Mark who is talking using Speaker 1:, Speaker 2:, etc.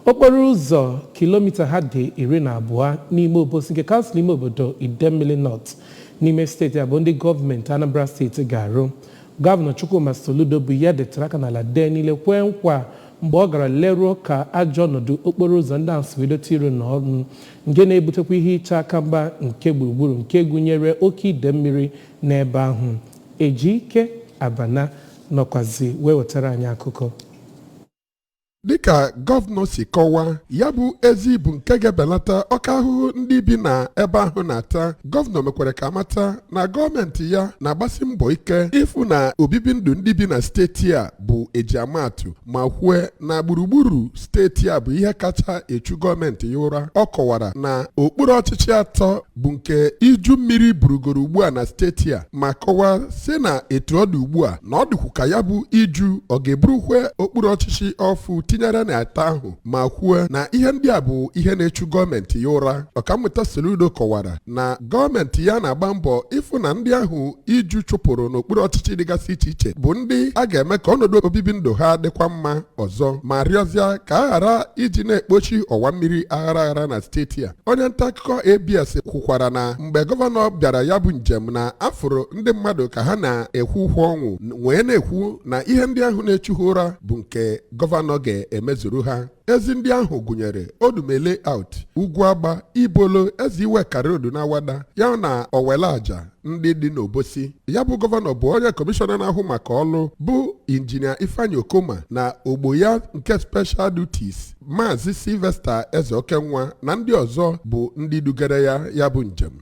Speaker 1: Okporo ụzọ kilomita ha dị 12 n'ime Obosi nke kansụl ime obodo Idemmili North n'ime steeti a bụ ndị gọọmenti Anambra Steeti ga-arụ. Gọvanọ Chukwuma Soludo bụ ya detara aka n'ala dee niile kwee nkwa mgbe ọ gara leruo ka ajọ ọnọdụ okporo ụzọ ndị ahụ si wee dote iru n'ọrụ, nke na-ebutekwa ihe iche aka mgba nke gburugburu nke gụnyere oke ide mmiri n'ebe ahụ. Ejike Abana nọkwazi wee wetara anyị akụkọ.
Speaker 2: Dịka gọvanọ si kọwaa, ya bụ ezi bụ nke ga-ebelata oke ahụhụ ndị bi na ebe ahụ na-ata. Gọvanọ mekwara ka amata na gọọmenti ya na-agbasi mbọ ike ịfụ na obibi ndụ ndị bi na steeti a bụ ejiamaatụ, ma kwue na gburugburu steeti a bụ ihe kacha echu gọọmenti ya ụra. Ọ kọwara na okpuru ọchịchị atọ bụ nke iju mmiri burugoro ugbu a na steeti a, ma kọwaa sị na etu ọ dị ugbu a na ọ dịkwu ka ya bụ iju ọ ga-eburukwe okpuru ọchịchị ọfụ tinyere na atọ ahụ, ma kwuo na ihe ndị a bụ ihe na-echu gọọmenti ya ụra. Ọkammụta Soludo kọwara na gọọmenti ya na-agba mbọ ịfụ na ndị ahụ iju chụpụrụ n'okpuru ọchịchị dịgasị iche iche bụ ndị a ga-eme ka ọnọdụ obibi ndụ ha dịkwa mma ọzọ, ma rịọzịa ka a ghara iji na-ekpochi ọwa mmiri aghara aghara na steeti a. Onye nta akụkọ ABS kwukwara na mgbe gọvanọ bịara ya bụ njem, na afụrụ ndị mmadụ ka ha na-ekwu ụgwọ ọnwụ wee na-ekwu na ihe ndị ahụ na-echu ha ụra bụ nke gọvanọ ga-emezuru ha. Ezi ndị ahụ gụnyere Odumele Out, Ugwuagba, Ibolo, Eze Iweka Road na Awada ya na Owelaja ndị dị n'Obosi. Ya bụ gọvanọ bụ onye kọmishọna na-ahụ maka ọlụ bụ Injinia Ifeanyi Okoma na ogbo ya nke Special Duties, Maazị Sylvester Ezeokenwa, na ndị ọzọ bụ ndị dugara ya ya bụ njem.